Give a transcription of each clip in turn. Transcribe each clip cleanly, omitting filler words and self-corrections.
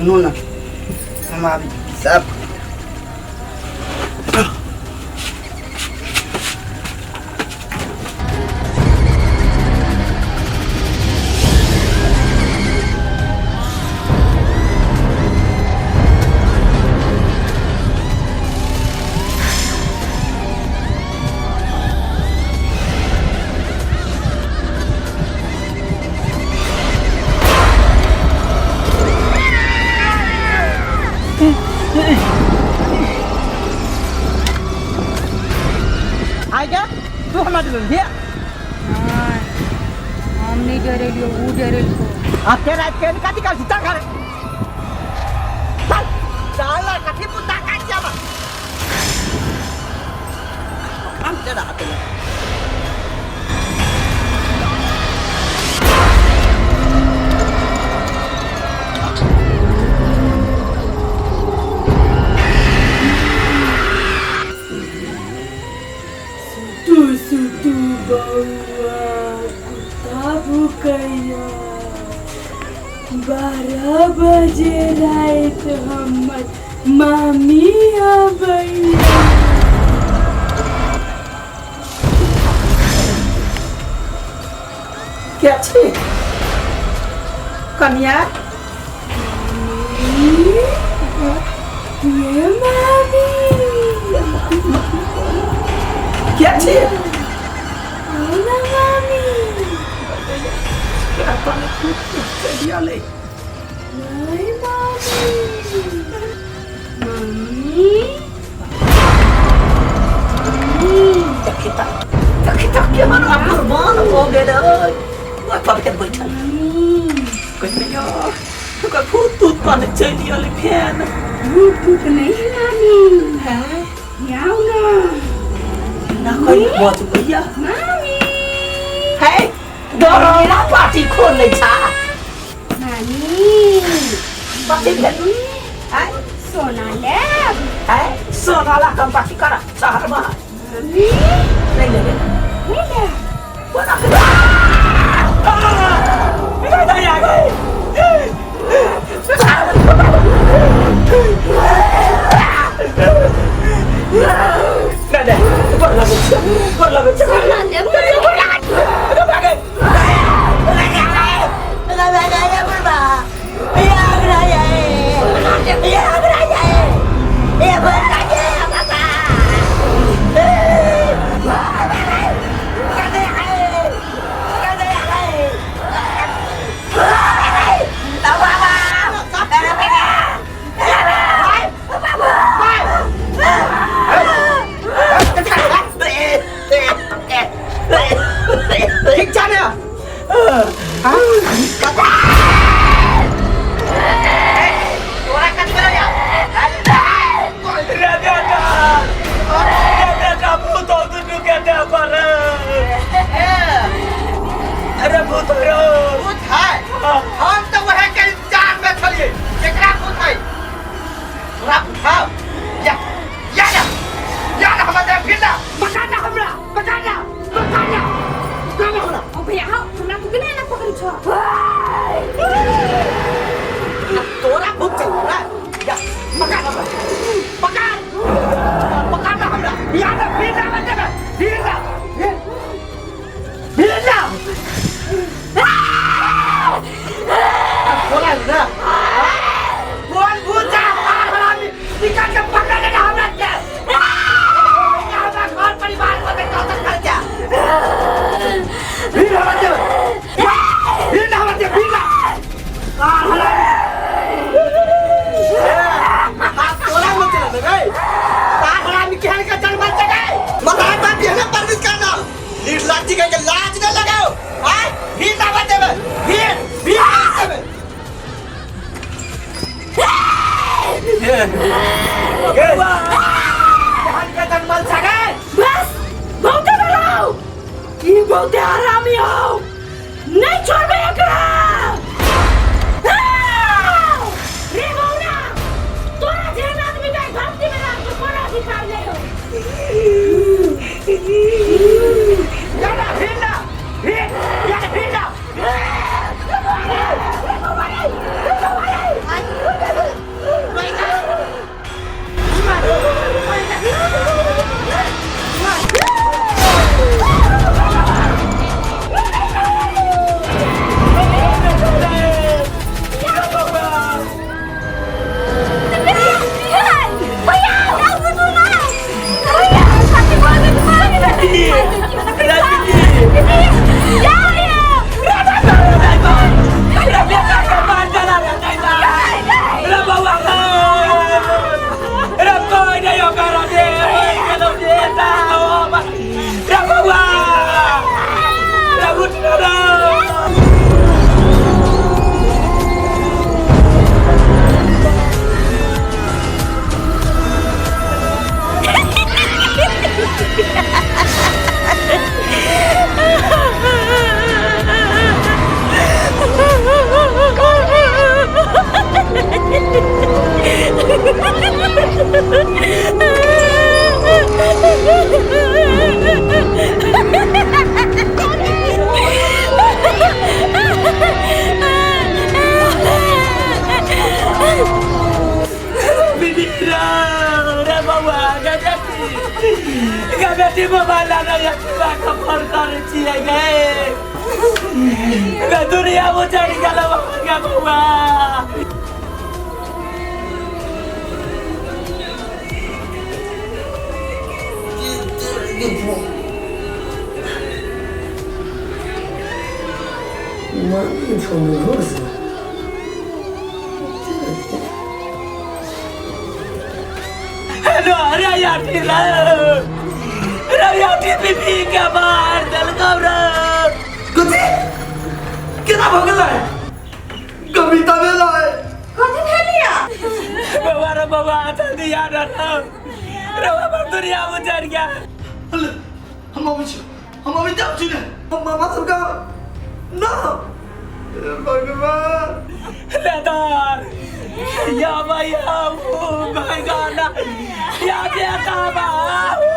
सुनू ने, हम आबी सब। आइ गे, तू हमरा दिल हे? नहि, हम नहि डरेलियो, ऊ डरेलको। आ ते रात के कथी कर छी? चल घरे, चल चल। कथी मुद्दा काट जाबा हम तेरा हाथ में। सुतू सुतू बौआ, कुत्ता भूकैया। 12 बजे राति हमर मामी आबैया। के छी कनिया? ये मामी। के छी? आओ ना मामी। नहीं मामी, मामी। देखी त, देखी त, केहन कुर्बान हो गेल। ओइ पर के बैठल कहियो ओकर भूत तूत पाने चलि गेल फेन। भूत तूत नहीं है नानी। है। आओ ना। ना कोई बजबैया। मामी। है, डरेला पार्टी खोल लै छा। नानी। कथी भेल है? सोना लेब। है, सोना ला कम पार्टी कर शहर में। मामी। नहीं लेबे। नहीं लेब। कोना के नहीं आ गई? नहीं नहीं, गोर लगै छै, गोर लगै छै। सोना लेब। ठीक छै ने? तोरा कथी भेलौ या? रे बेटा, रे बेटा, भूत दुनू के देह पर। अरे भूत रो। भूत है? हम तो वह के इंतजार में छलिए। केकरा भूत है? तोरा भूत है? या या ना या ना, हमरा दे फिर ना। पकड़ ना हमरा, पकड़ ना, पकड़ ना, पकड़ ना हमरा। ओ भैया, हाँ, हमरा तू केना एना पकड़ै छौ? तोरा भूत छै ना? या पकड़ हमरा, पकड़, पकड़ ना हमरा। या ना फिर ना, मत देबे फिर ना, फिर ना। बोला ना, कौन भूत है? हरामी निकाल के पकड़ लेना हमरा के। हमरा घर परिवार को देखा तो कर जा। फिर हमरा दे, फिर ना हमरा दे, फिर ना। हरामी तोरा मत चला दे रे। हरामी केहन के जन्म छै गे? मतार बाप ये ना परविश करना निर्लज्ज के लाज न लगाओ। आय फिर ना बतेबे, फिर फिर ना देबे। केहन के जन्मल छै गे? बस, बहुते भेलौ। ई बहुते हरामी हौ, नहीं छोड़बे एकरा। रे बौना, तोरा जेहन आदमी के धरती में राख के कोनो अधिकार नहीं हो। या ना फिर ना, फिर या फिर ना। बीबी रे रे बउआ गे बेटी, गे बेटी, मोबाइल आना या के फोन करै छियै गे। गे दुनिया उजड़ि गेल गे बउआ। मामी फोन घोष। हेलो, अरे यार, रे रे यार, बीबी के मार देलकौ रे। कथी? केना भऽ गेलै? कविता भेलै? कथी भेलिया? बउआ रे बउआ, जल्दी आ रे रे, हमर दुनिया उजड़ गेल। हम अबै छी, हम अबै जाउ छी ने, हम मामा सबके ना। हे भगवान! लेदार या भैया, ओ भगवान, या बेटा बाबू,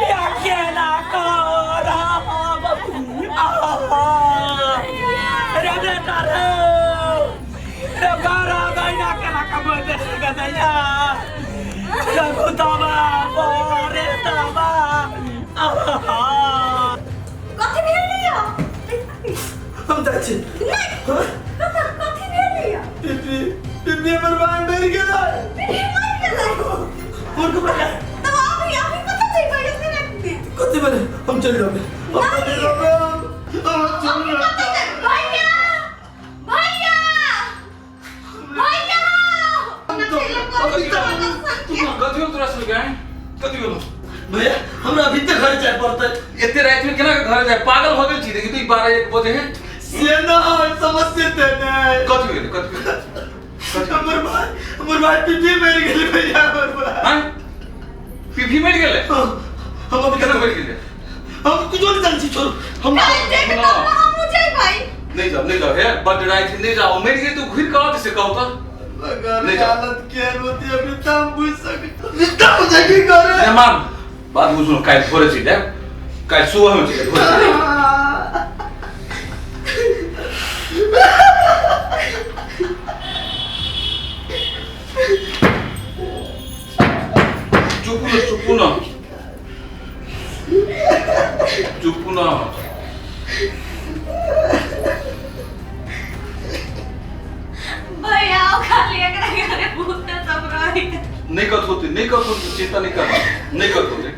या केना करब रे बेटा रे रे, 12 महीना केना कमेते गदैया रे, भूतबा रे तबा। कथी भेलिया? हम जाइ छी। नहि, कथी कथी भेलिया? बीबी, बीबी, हमर भाई मरि गेलै। बीबी मरि गेलै? मूर्ख बना। तब अभी अभी कतऽ जेबै एते रातिमे? कथी भेलै? हम चलि जेबै, हम नहि। चलि जेबै, हम चलि अभी जेबै। कतऽ जेबै? भैया, भैया, भैया! कथी होल तोरा सबके आँय? कथी होल? भैया, हमरा अभी तक घर जाय पड़तै। एते राति में केना के घर जाय? पागल हो गेल छी? देखी तो, 12 1 बजे है। से नहि, समस्या नहि। कथी भेलै? कथी भेलै? हमर भाई, हमर भाई पीपी मरि गेलै भैया, हमर भाई। आँय, पीपी मरि गेलै? हम अभी केना मरि गेलै? हम कुछो नहि जानै छी, छोड़ू हम। नहि जेबै तब ने हमहूँ जेबै। नहीं जाओ, नहीं जाओ, हे बड राति, नहीं जाओ। मरि गेल तू घुरि कऽ आउ से कहू तऽ। अगर नहीं जाओ। हालत केहन होती अभी तऽ हम बुझि सकै, अभी तऽ बुझै की करे। नहीं मान, बात बुझू, काल्हि भोरे चलि जायब, काल्हि सुबह में चलि जायब, भोरे चलि जायब। चुपू न, चुपू न, चुपू न। भैया, ओ खाली एकरा घरे भूत सब रही। नहीं कथो होते, नहीं कथो होते, चिंता नहीं करना, नहीं कथो होते।